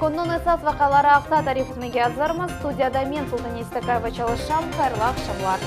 Künniñ esas vaqiaları aqta tarif etmege azırmız. Studiyada men, Sultane İstakayeva, çalışam. Hayırlı aqşamlar.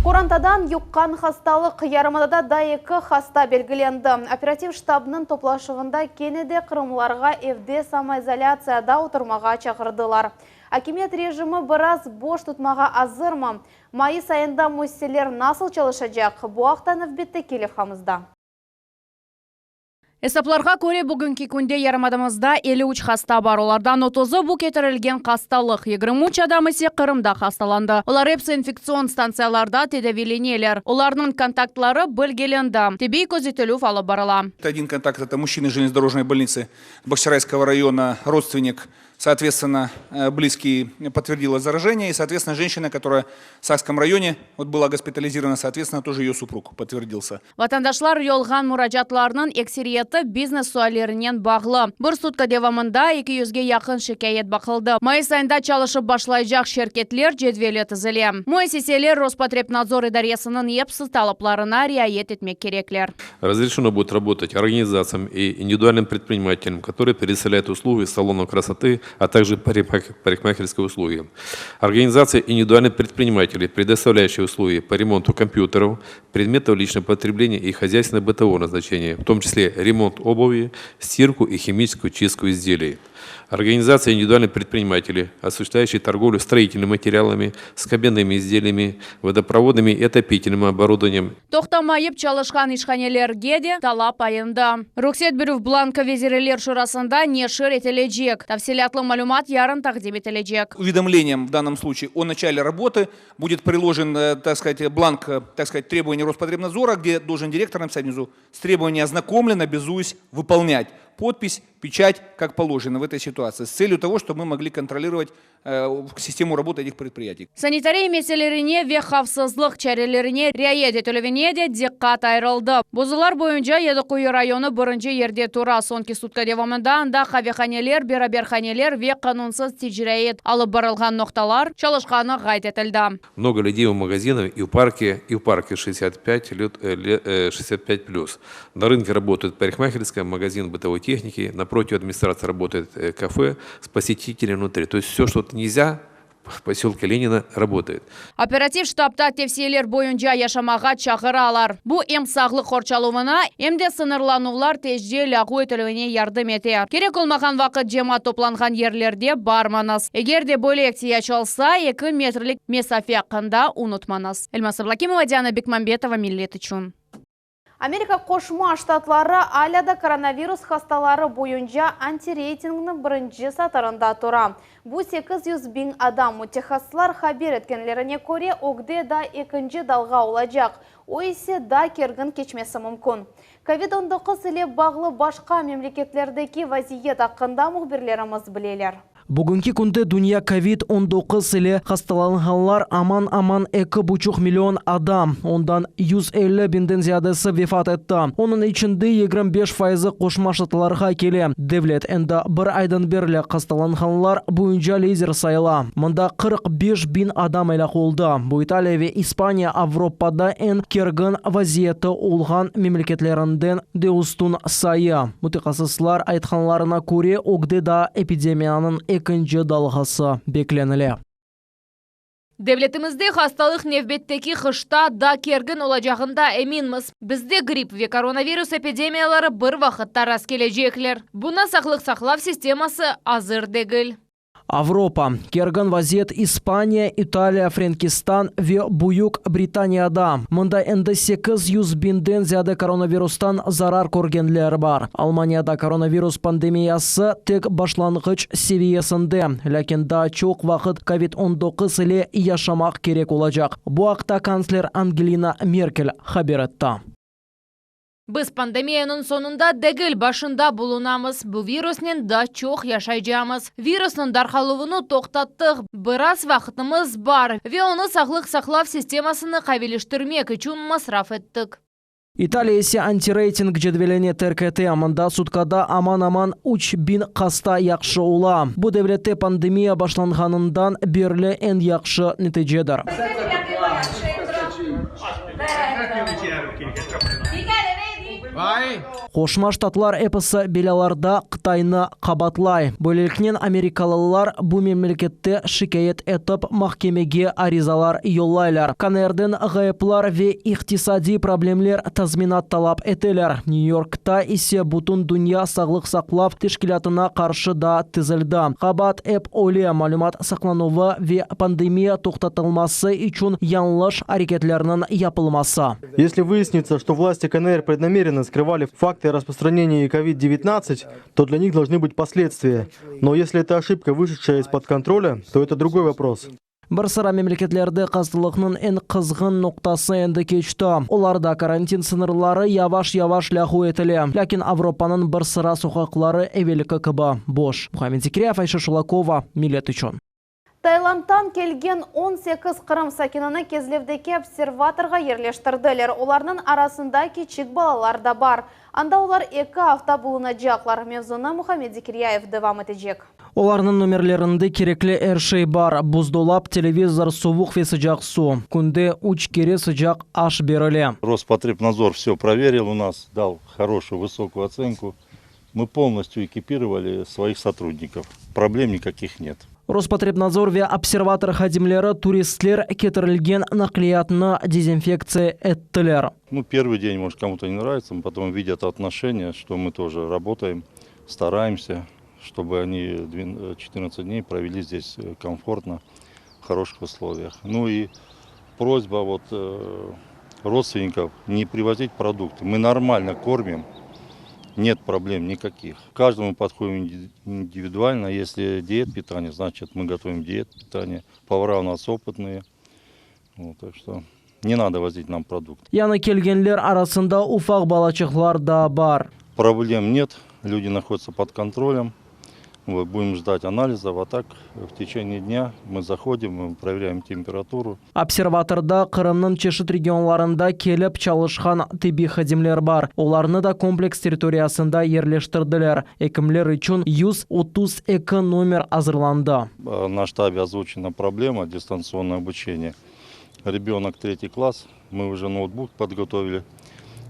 Qorantadan yuqqan hastalıq, yarımadada daa eki hasta belgilendi. Operativ ştabnıñ toplaşuvında kene de qırımlılarğa evde samoizolâtsiyada oturmağa çağırdılar. Akimiyet rejimi biraz boş tutmağa azırmı? Mayıs ayında müessiseler nasıl çalışacaq? Bu aqta nevbetteki levhamızda. Esaplarğa köre, bugünki künde yarımadamızda 53 hasta bar, olardan otuzı bu ketirilgen hastalıq, 23 adam ise Qırımda hastalandı. Olar episi infektsion stantsiyalarda tedaviyleneler. Olarnıñ kontaktları belgilendi, tibbiy közetilüv alıp barıla. Один контакт, это мужчина из железнодорожной больницы Бахчисарайского района, родственник Соответственно, близкий подтвердила заражение, и, соответственно, женщина, которая в Сакском районе вот была госпитализирована, соответственно, тоже ее супруг подтвердился. Vatandaşlar yollağan muracaatlarnıñ ekseriyeti biznes suallerinen bağlı. Bir sutka devamında eki yüzge yaqın şikâyet baqıldı. Mayıs ayında çalışıp başlaycaq şirketler cedveli tizile. Müessiseler Rospotrebnadzor idaresiniñ epsi talaplarına riayet etmek kerekler. Разрешено будет работать организациям и индивидуальным предпринимателям, которые предоставляют услуги салонов красоты, а также парикмахерские услуги. Организации индивидуальных предпринимателей, предоставляющие услуги по ремонту компьютеров, предметов личного потребления и хозяйственно-бытового назначения, в том числе ремонт обуви, стирку и химическую чистку изделий. Организации индивидуальных предпринимателей, осуществляющие торговлю строительными материалами, скобяными изделиями, водопроводными и отопительным оборудованием. Toqtamayıp çalışqan işhanelerge de talap ayındı. Ruhset berüv blankı Vezirler Şurasında neşir etilecek. Tafsilâtlı malümat yarın taqdim etilecek. Уведомлением в данном случае о начале работы будет приложен, э, так сказать, бланк, э, так сказать, требований Роспотребнадзора, где должен директор написать внизу, с требованиями ознакомлен, обязуюсь выполнять. Подпись, печать, как положено в этой ситуации, с целью того, чтобы мы могли контролировать э, систему работы этих предприятий. Sanitariya meselelerine ve havfsızlıq çarelerine riayet etilüvine de diqqat ayırıldı. Bozuvlar boyunca Yedi Quyu rayonı birinci yerde tura. Soñki sutka devamında anda qavehaneler, beraberhaneler ve qanunsız ticaret alıp barılğan noqtalar çalışqanı qayd etildi. Много людей в магазинах и в парке, и в парке 65 лет, 65 э, плюс. На рынке работает парикмахерская, магазин бытовой техники, напротив администрации работает э, кафе с посетителями внутри. То есть все, что нельзя, в поселке Ленина работает. Operativ ştabda tevsiyeler boyunca yaşamağa çağıralar. Bu em sağlıq qorçalavına, em de sıñırlanuvlar tezce lâğu etilüvine yardım eter. Kerek olmağan vaqıt cemaat toplanğan yerlerde barmañız. Eger de böyle ihtiyac olsa, 2 metrlik mesafe aqqında unutmañız. Elmaz Ablakimova, Diana Bekmambetova, Millet içün. Amerika Qoşma Ştatları alâ da koronavirus hastaları boyunca antireytingniñ birinci satırında tura. Bu 800 biñ adam mütehassıslar haber etkenlerine köre, ögde daa ekinci dalğa olacaq, o ise daa kergin keçmesi mümkün. Covid-19 ile bağlı başqa memleketlerdeki vaziyet aqqında mühbirlerimiz bileler. Bugünki künde dünya COVID-19 ile hastalanğanlar aman-aman 2,5 million adam, ondan 150 biñden ziyadesi vefat etti. Onıñ içinde 25 fayızı Qoşma Ştatlarğa kele. Devlet endi bir aydan berli hastalanğanlar boyunca lider sayıla. Mında 45 biñ adam elâk oldı. Bu İtaliya ve İspaniya Avropada eñ kergin vaziyeti olğan memleketlerinden de üstün sayı. Mütehassıslar aytqanlarına köre, ögde daa epidemiyanıñ ekinci dalğası beklenile. Devletimizde hastalıq nevbetteki qışta daa kergin olacağında eminmiz. Bizde gripp ve koronavirus epidemiyaları bir vaqıtta rastkelecekler. Buña sağlıq saqlav sisteması azır degil. Avropa. Kergin vaziyet İspaniya, İtaliya, Frenkistan ve Büyük Britaniyada. Mında endi 800 biñden ziyade koronavirustan zarar körgenler bar. Almaniyada koronavirus pandemiyası tek başlanğıç seviyesinde, lâkin daa çoq vaqıt COVID-19 ile yaşamaq kerek olacaq. Bu aqta kantsler Angelina Merkel haber etti. Biz pandemiyanıñ soñunda degil, başında bulunamız. Bu virusnen daa çoq yaşaycaqmız. Virusnıñ darqaluvını toqtattıq. Biraz vaqtımız bar ve onı sağlıq saqlav sistemasını qaviyleştirmek içün masraf ettik. İtaliya ise antireyting cedvelini terk ete. Mında sutkada aman-aman 3000 hasta yahşı ola. Bu devlette pandemiya başlanğanından berli eñ yahşı neticedir. Qoşma Ştatlar episi belâlarda Qıtaynı qabatlay. Böyleliknen, amerikalılar bu memlekette şikâyet etip, mahkemege arizalar yollaylar. KNR-den ğayıplar ve iqtisadiy problemler tazminat talap eteler. Nyu-Yorkta ise Bütün dünya sağlıq saqlav teşkilâtına qarşı da tizildi. Qabaat ep öyle, malümat saqlanuvı ve pandemiya toqtatılması içün yañlış areketlerniñ yapılması. Если выяснится, что власти КНР преднамеренно скрывали факты распространения COVID-19, то для них должны быть последствия. Но если это ошибка, вышедшая из-под контроля, то это другой вопрос. Bir sıra memleketlerde hastalıqnıñ eñ qızğın noqtası endi keçti. Olarda karantin sıñırları yavaş-yavaş lâğu etile. Lâkin Avropanıñ bir sıra soqaqları evelki kibi boş. Muhammed Zekiryayev, Ayşe Şulakova, Millet içün. Tailandtan kelgen 18 Qırım sakinini Kezlevdeki observatorğa yerleştirdiler. Olarnıñ arasında kiçik balalar da bar. Anda olar eki afta bulunacaqlar. Mevzunı Muhammed Zekiryayev devam etecek. Olarnıñ nomerlerinde kerekli er şey bar, buzdolap, televizor, suvuq ve sıcaq suv. Künde üç kere sıcaq aş berile. Роспотребнадзор все проверил у нас, дал хорошую высокую оценку. Мы полностью экипировали своих сотрудников. Проблем никаких нет. Роспотребнадзор ve observator hadimleri turistler ketirilgen naqliyatnı dezinfektsiya ettiler. Ну, первый день, может, кому-то не нравится, но потом видят отношения, что мы тоже работаем, стараемся, чтобы они 14 дней провели здесь э, комфортно, в хороших условиях. Ну и просьба вот э, родственников не привозить продукты. Мы нормально кормим, нет проблем никаких. К каждому подходим индивидуально. Если диет питания, значит мы готовим диет питание. Повара у нас опытные. Вот, так что не надо возить нам продукты. Yañı kelgenler arasında ufaq balaçıqlar da bar. Проблем нет, люди находятся под контролем. Вот, будем ждать анализов, а так в течение дня мы заходим, мы проверяем температуру. Observatorda Qırımnıñ çeşit regionlarında kelip çalışqan tibbiy hadimler bar. Olarnı da kompleks territoriyasında yerleştirdiler. Ekimler içün 132 nomer azırlandı. На штабе озвучена проблема дистанционного обучения. Ребенок третий класс, мы уже ноутбук подготовили.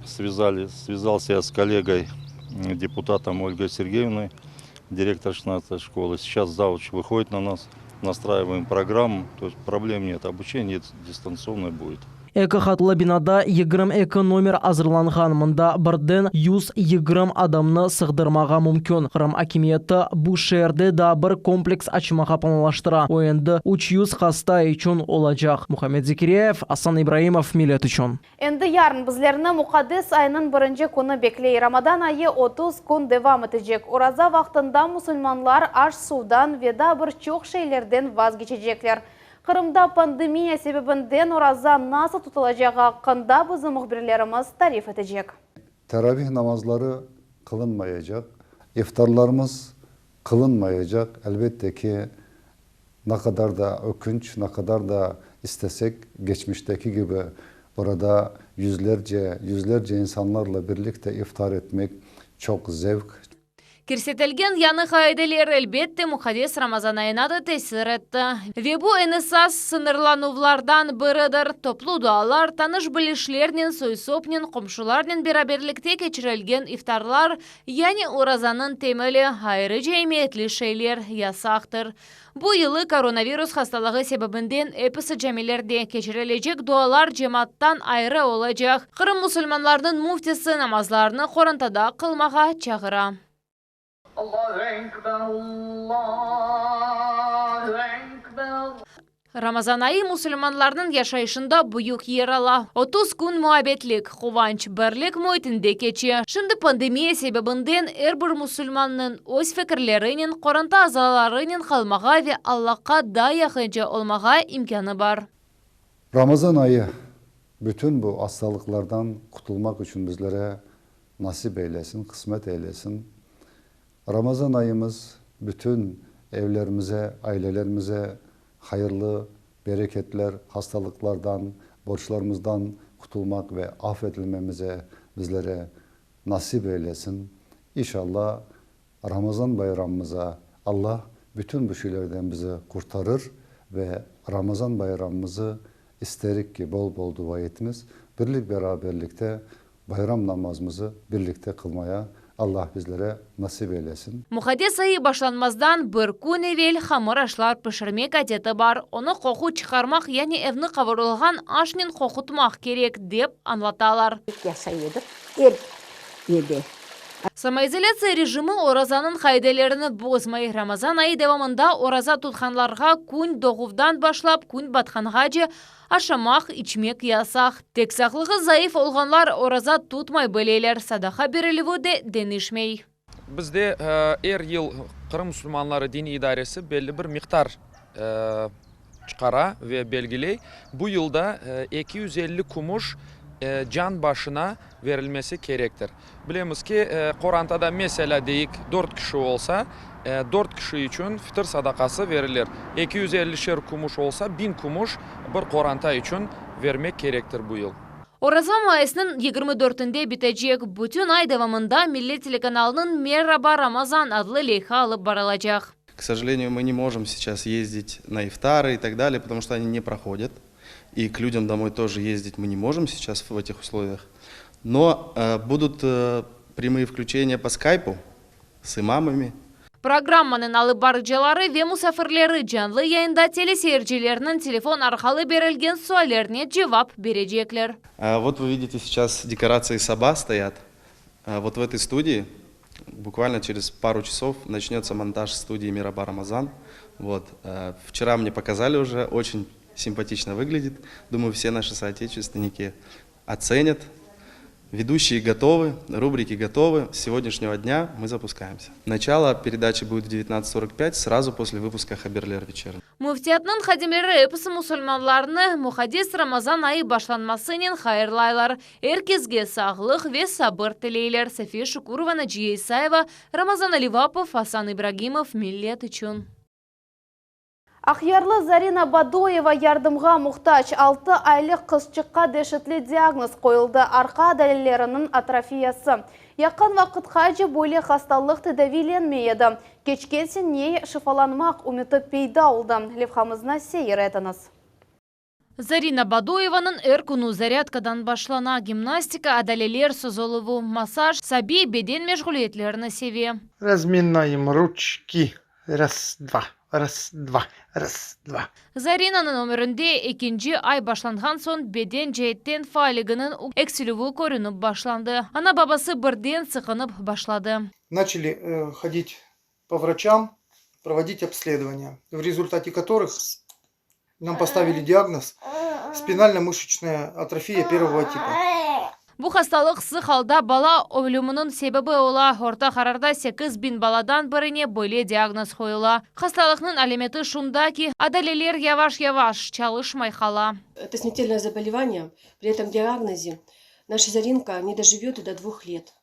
Связали, связался я с коллегой, депутатом Ольгой Сергеевной, директор 16 школы. Сейчас завуч выходит на нас, настраиваем программу, то есть проблем нет, обучение дистанционное будет. Eki qatlı binada 22 nomer azırlanğan. Mında birden 120 adamnı sığdırmağa mümkün. Qırım akimiyeti bu şeerde daa bir kompleks açmağa planlaştıra. O endi 300 hasta içün olacaq. Muhammed Zekiryayev, Asan İbraimov, Millet içün. Endi yarın bizlerni muqaddes aynıñ birinci künü bekley. Ramazan ayı 30 kün devam etecek. Oraza vaqtında musulmanlar aş-suvdan ve daa bir çoq şeylerden vazgeçecekler. Qırımda pandemiya sebebinden oraza nasıl tutulacağı aqqında bizim mühbirlerimiz tarif etecek. Teravih namazları qılınmayacaq, iftarlarımız qılınmayacaq. Elbette ki, ne qadar da ökünç, ne qadar da istesek, keçmişteki kibi burada yüzlerce, yüzlerce insanlarla birlikte iftar etmek çoq zevk, Kirsetilgen yañı qaideler, elbette, muqaddes Ramazan ayına da tesir etti. Ve bu eñ esas sıñırlanuvlardan biridir. Toplu dualar, tanış-bilişlernen, soy-sopnen, qomşularnen beraberlikte keçirilgen iftarlar, yani orazanıñ temeli, ayrıca emiyetli şeyler yasaqtır. Bu yılı koronavirus hastalığı sebebinden episi camilerde keçirilecek dualar cemaattan ayrı olacaq. Qırım musulmanlarınıñ müftisi namazlarnı qorantada qılmağa çağıra. Allahu Ekber, Allahu Ekber. Ramazan ayı musulmanlarnıñ yaşayışında büyük yer ala. 30 kün muabbetlik, quvanç, birlik müitinde keçe. Şimdi pandemiya sebebinden er bir musulmannıñ öz fikirlerinen, qoranta azalarınen qalmağa ve Allahqa daa yaqınca olmağa imkânı bar. Ramazan ayı bütün bu hastalıqlardan qutulmaq içün bizlere nasip eylesin, qısmet eylesin. Ramazan ayımız bütün evlerimize, ailelerimize hayırlı bereketler, hastalıqlardan, borclarımızdan qutulmaq ve af etilmemize bizlere nasip eylesin. İnşallah Ramazan bayramımıza Allah bütün bu şeylerden bizi qurtarır ve Ramazan bayramımızı isterik ki bol-bol dua etimiz, birlik beraberlikte. Bayram namazımızı birlikte qılmaya Allah bizlere nasip eylesin. Muqaddes ayı başlanmazdan bir kün evel hamır aşlar pişirmek adeti bar. Onı qoqu çıqarmaq, yani evni qavurılğan aşnen qoqutmaq kerek, dep añlatalar. Yasay edik er yerde. Samoizolâtsiya rejimi orazanıñ qaidelerini bozmay. Ramazan ayı devamında oraza tutqanlarğa kün doğuvdan başlap kün batqanğace Aşamaq, içmek yasaq. Tek sağlığı zayıf olğanlar oraza tutmay bileler, sadaqa berilüvi de deñişmey. Bizde er yıl Qırım musulmanları diniy idaresi belli bir miqdar çıqara ve belgiley. Bu yıl da 250 kümüş can başına verilmesi kerektir. Bilemiz ki, qorantada, meselâ, deyik, dört kişi olsa, dört kişi içün fitir sadaqası verilir. 250-şer kümüş olsa, 1000 kümüş bir qoranta içün vermek kerektir bu yıl. Oraza mayısnıñ yigirmi dörtünde bitecek. Bütün ay devamında Millet telekanalınıñ Meraba, Ramazan adlı leyha alıp barılacaq. K sожалению, мы не можем сейчас ездить на ифтары и так далее, потому что они не проходят. И к людям домой тоже ездить мы не можем сейчас в этих условиях. Но будут прямые включения по скайпу с имамами. Programmanıñ alıp barıcıları ve musafirleri canlı yayında teleseyircilerniñ telefon arqalı berilgen suallerine cevap berecekler. Вот вы видите сейчас декорации саба стоят. Вот в этой студии буквально через пару часов начнется монтаж студии Мераба Рамазан. Вот. Вчера мне показали уже, очень симпатично выглядит. Думаю, все наши соотечественники оценят. Ведущие готовы, рубрики готовы. С сегодняшнего дня мы запускаемся. Начало передачи будет в 19.45, сразу после выпуска Хаберлер вечерний. Müftiyatnıñ hadimleri episi musulmanlarnı muqaddes Ramazan ayı başlanmasınen hayırlaylar. Er kesge sağlıq ve sabır tileyler. Safiye Şukurova, Naciye İsayeva, Ramazan Alivapov, Asan İbragimov, Millet içün. Aqyarlı Zarina Badoyeva yardımğa muhtac. Altı aylıq qızçıqqa deşetli diagnoz qoyuldı, arqa adaleleriniñ atrofiyası. Yaqın vaqıtqace böyle hastalıq tedaviylenmey edi. Keçken sene şifalanmaq ümüti peyda oldı. Levhamıznı seyir etiñiz. Zarina Badoyevanıñ er künü zarâdkadan başlana, gimnastika, adaleler sozuluvı, massaj, sabiy beden meşğuliyetlerini seve. Razminaем ручки. Raz, dva, raz, dva, raz, dva. Zarinanıñ ömürinde ekinci ay başlanğan soñ beden ceetten faalliginiñ eksilüvi körünip başlandı. Ana-babası birden sıqınıp başladı. Начали ходить по врачам, проводить обследования, в результате которых нам поставили диагноз спинально-мышечная атрофия первого типа. Bu hastalıq sıq alda bala ölüminiñ sebebi ola. Orta qararda 8000 baladan birine böyle diagnoz qoyula. Hastalıqnıñ alâmeti şunda ki, adaleler yavaş-yavaş çalışmay qala. Это смертельное заболевание. При этом диагнозе наша Заринка не доживет и до двух лет.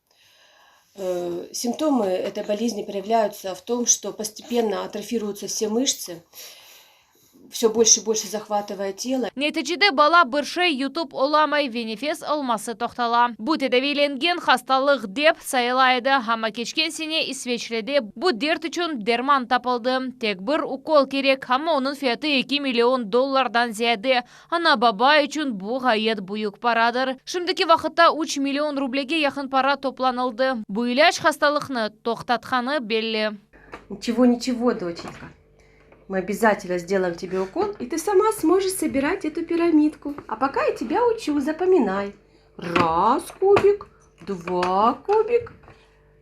Симптомы этой болезни проявляются в том, что постепенно атрофируются все мышцы, все больше и больше захватывая тело. Neticede bala bir şey yutıp olamay ve nefes alması toqtala. Bu tedaviylengen hastalıq dep sayıla edi, amma keçken sene İsveçrede bu dert içün derman tapıldı. Tek bir ukol kerek, amma onıñ fiyatı eki million dollardan ziyade. Ana-baba içün bu ğayet büyük paradır. Şimdiki vaqıtta üç million rublege yaqın para toplanıldı. Bu ilâc hastalıqnı toqtatqanı belli. Niçego, niçego, doçenька. Мы обязательно сделаем тебе укол, и ты сама сможешь собирать эту пирамидку. А пока я тебя учу, запоминай. Раз кубик, два кубик,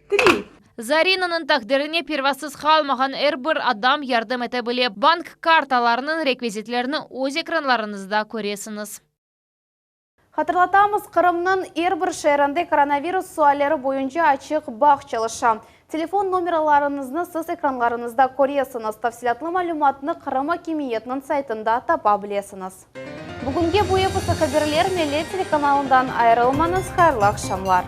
три. Zarinanıñ taqdirine pervasız qalmağan er bir adam yardım ete bile. Bank kartalarınıñ rekvizitlerini öz ekranlarıñızda köresiñiz. Hatırlatamız, Qırımnıñ er bir şeerinde koronavirus sualleri boyunca açıq bağ çalışa. Telefon nomeralarıñıznı siz ekranlarıñızda köresiñiz. Tafsilâtlı malümatnı Qırım akimiyetiniñ saytında tapa bilesiñiz. Bugünge bu episi haberler, Millet telekanalından ayırılmañız, hayırlı aqşamlar.